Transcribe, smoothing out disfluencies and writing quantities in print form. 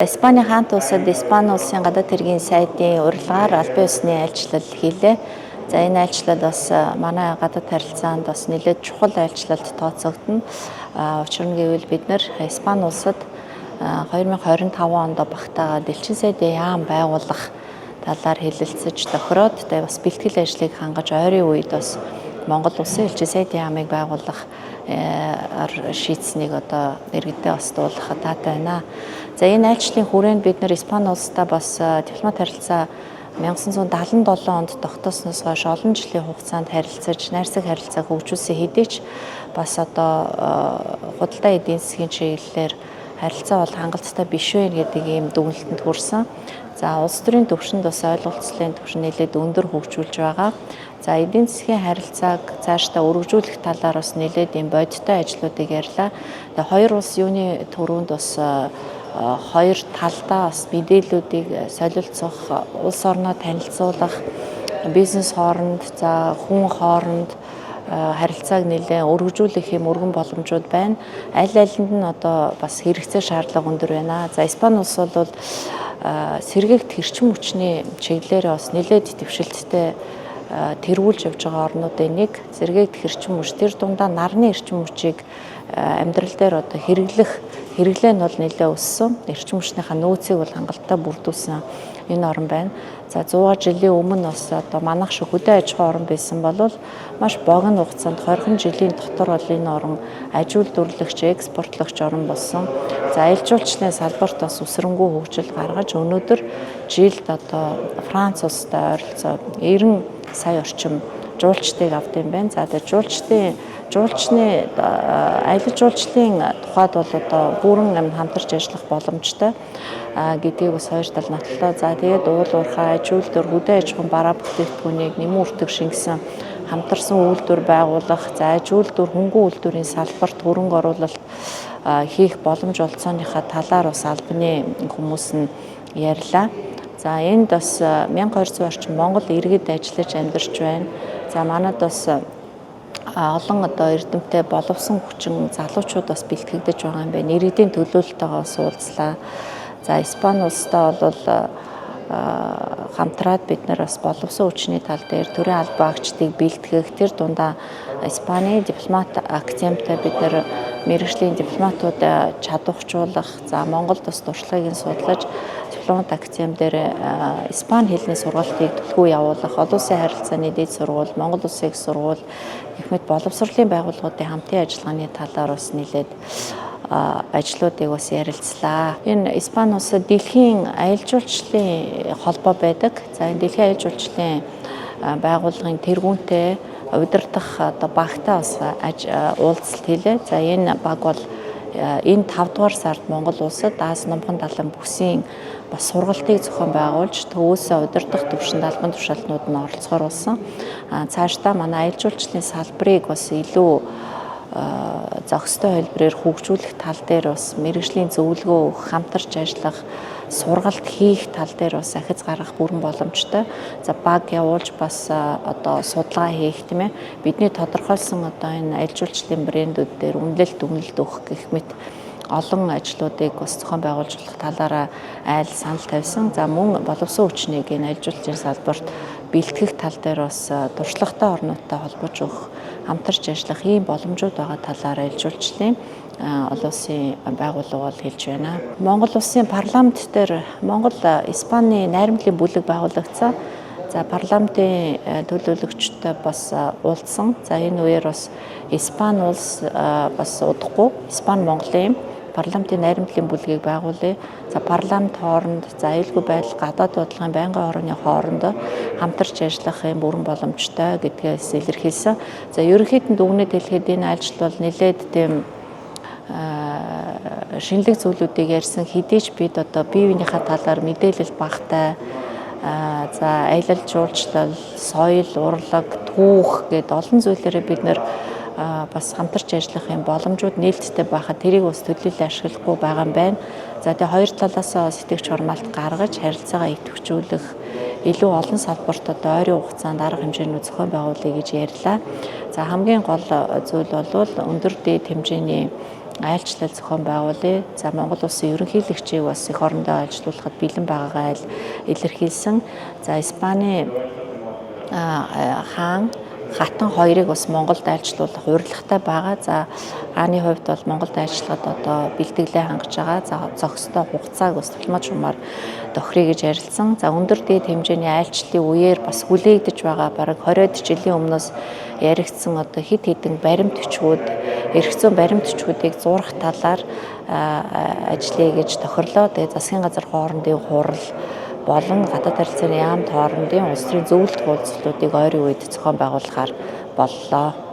Испани хаант улсад Испани улсын гадаад хэргийн сайдын урилгаар албан ёсны айлчлал хийлээ. За, энэ айлчлал бас манай гадаад харилцаанд бас нэлээд чухал айлчлалд тооцогдоно. Учир нь гэвэл бид нар Испани улсад 2025 онд багтаагаад элчин сайдын яам байгуулах талаар хэлэлцэж тохироод, тэгээ бас бэлтгэл ажлыг хангаж, ойрын үед бас Монгол улсын элчин сайдын яамыг байгуулах шийдсэнийг одоо иргэдээ бас дуулгахад таатай байна. За, энэ айлчлалын хүрээнд бид нар Испани улстай бас дипломат харилцаа 1977 онд тогтоосноос хойш олон жилийн хугацаанд харилцаж, найрсаг харилцааг хөгжүүлсэн хэдий ч бас одоо худалдаа, эдийн засгийн чиглэлээр харилцаа бол хангалттай биш вэ гэдэг ийм дүгнэлтэнд хүрсэн. За, улс төрийн түвшинд бас ойлголцлын түвшин нэлээд өндөр хөгжүүлж байгаа. За, эдийн засгийн харилцааг цаашдаа өргөжүүлэх талаар бас нэлээд ийм бодиттой ажлуудыг ярьлаа. Тэгээ хоёр улс юуны түрүүнд бас хоёр талдаа бас мэдээллүүдийг солилцох, улс орноо танилцуулах, бизнес хооронд, за хүн хооронд харилцааг нэлээд өргөжүүлэх юм өргөн боломжууд байна. Аль алинд нь одоо бас хэрэгцээ, шаардлага өндөр байна. За, Испани улс бол сэргээгдэх эрчим хүчний чиглэлээр бас нэлээд дэвшилттэй тэргүүлж явж байгаа орнуудын нэг. Сэргээгдэх эрчим хүч, тэр дундаа нарны эрчим хүчийг амьдрал дээр одоо хэрэглэх хэрэглээ нь бол нэлээд өссөн. Эрчим хүчнийхаа нөөцийг бол хангалттай бүрдүүлсэн энэ орн байна. За, 100 жилийн өмнө бас одоо манайх шиг хөдөө аж ахуйн орн байсан бол маш богино хугацаанд, 20 жилийн дотор бол энэ орн аж үйлдвэрлэгч, экспортлогч орн болсон. За, аялал жуулчлалын салбарт бас өсрөнгөө хөгжил гаргаж, өнөөдөр жилд одоо Франц улстай ойролцоо 90 сая орчим жуулчдыг авдаг юм байна. За, тэгээ жуулчны аялал жуулчлалын тухайд бол одоо бүрэн амь хамтарч ажиллах боломжтой гэдгийг бас хоёр тал нотлоо. За, тэгээд уул уурхай, аж үйлдвэр, хөдөө аж ахуйн бараа бүтээгдэхүүнийг нэмэн өртөг шингэсэн хамтарсан үйлдвэр байгуулах, за аж үйлдвэр, хөнгөн үйлдвэрийн салбарт хөрөнгө оруулалт хийх боломж олцооныхаа талаар бас албаны хүмүүс нь ярьлаа. За, энд бас 1200 орчим Монгол иргэд ажиллаж амьдарч байна. За, манад бас олон одоо эрдэмтэй боловсон хүчин залуучууд бас бэлтгэгдэж байгаа юм байна. Иргэдийн төлөөлөлтөйгөө бас уулзлаа. За, Испани улстай бол хамтраад бид нар бас боловсон хүчний тал дээр төрийн албан агчдыг бэлтгэх, тэр дундаа Испани дипломат академитай бид нар мэргэжлийн дипломатууд чадварчуулах, за Монголд бас туршлагыг нь судлаж, дипломат академи дээр Испани хэлний сургалтыг түлхүү явуулах, олон улсын харилцааны дээд сургууль, Монгол улсын их сургууль гэх мэт боловсролын байгууллагуудын хамтын ажиллагааны талаар бас нэлээд ажлуудыг бас ярилцлаа. Энэ Испани улсад дэлхийн аялал жуулчлалын холбоо байдаг. За, энэ дэлхийн аялал жуулчлалын байгууллагын тэргүүнтэй удирдах одоо багтай бас уулзалт хийлээ. За, энэ баг бол энэ 5 дугаар сард Монгол улсад Ази Номхон далайн бүсийн бас сургалтыг зохион байгуулж, төвөөсөө удирдах түвшинд албан тушаалтнууд нь оролцохоор болсон. Цаашдаа манай аялал жуулчлалын салбарыг бас илүү зохистой хэлбэрээр хөгжүүлэх тал дээр бас мэргэжлийн зөвлөгөө өгөх, хамтарч ажиллах, сургалт хийх тал дээр бас ахиц гаргах бүрэн боломжтой. За, баг явуулж бас одоо судалгаа хийх, тийм ээ. Бидний тодорхойлсон одоо энэ аялал жуулчлалын брэндүүд дээр үнэлэлт, дүгнэлт өгөх гэх мэт олон ажлуудыг бас зохион байгуулж болох талаараа айл санал тавьсан. За, мөн боловсон хүчнийг энэ аялал жуулчлалын салбарт бэлтгэх тал дээр бас туршлагатай орнуудтай холбож өгөх, хамтарч ажиллах ийм боломжууд байгаа талаар аялал жуулчлалын олон улсын байгууллага бол хэлж байна. Монгол улсын парламент дээр Монгол Испани найрамдлын бүлэг байгуулагдсан. За, парламентын төлөөлөгчтэй бас уулзсан. За, энэ үеэр бас Испани улс бас удахгүй Испани Монголын парламентын найрамдлын бүлгийг байгуулъя. За, парламент хооронд, за аюулгүй байдал, гадаад бодлогын, байнгын орны хооронд хамтарч ажиллах юм бүрэн боломжтой гэдгээс илэрхийлсэн. За, ерөнхийд нь дүгнэлт хэлэхэд энэ ажил бол нэлээд тийм шинэлэг зүйлүүдийг ярьсан хэдий ч бид одоо бие биенийхээ талаар мэдээлэл багатай, за аялал жуулчлал, соёл, урлаг, түүх гээд олон зүйлээрээ бид нар бас хамтарч ажиллах юм боломжууд нээлттэй байхад тэрийг бас төлөөлөл ашиглахгүй байгаа юм байна. За, тэгээ хоёр талаасаа сэтгэгч формалт гаргаж, харилцаагаа идэвхжүүлэх, илүү олон салбарт одоо ойрын хугацаанд арга хэмжээнүүд зохион байгуулъя гэж ярьлаа. За, хамгийн гол зүйл бол өндөр дээд хэмжээний айлчлал зохион байгуулъя. За, Монгол улсын ерөнхийлөгчийг бас эх орондоо айлчлуулахад бэлэн байгаагаа илэрхийлсэн. За, Испани хаан Хатан хоёрыг бас Монголд айлчлуулах урилгатай байгаа. За, хааны хувьд бол Монголд айлчлахад одоо бэлтгэлээ хангаж байгаа. За, зохистой хугацааг бас дипломат шумаар тохиръё гэж ярилцсан. За, өндөр дээд хэмжээний айлчлалын үеэр бас хүлээгдэж байгаа, бараг 20-од жилийн өмнөөс яригдсан одоо хэд хэдэн баримт бичгүүд, эрх зүйн баримт бичгүүдийг зурах талаар ажиллая гэж тохирлоо. Тэгээ засгийн газар хоорондын хурал болон гадаад харилцааны яамд хоорондын улс төрийн зөвлөлт уулзлуудыг ойрын үед зохион байгуулахаар боллоо.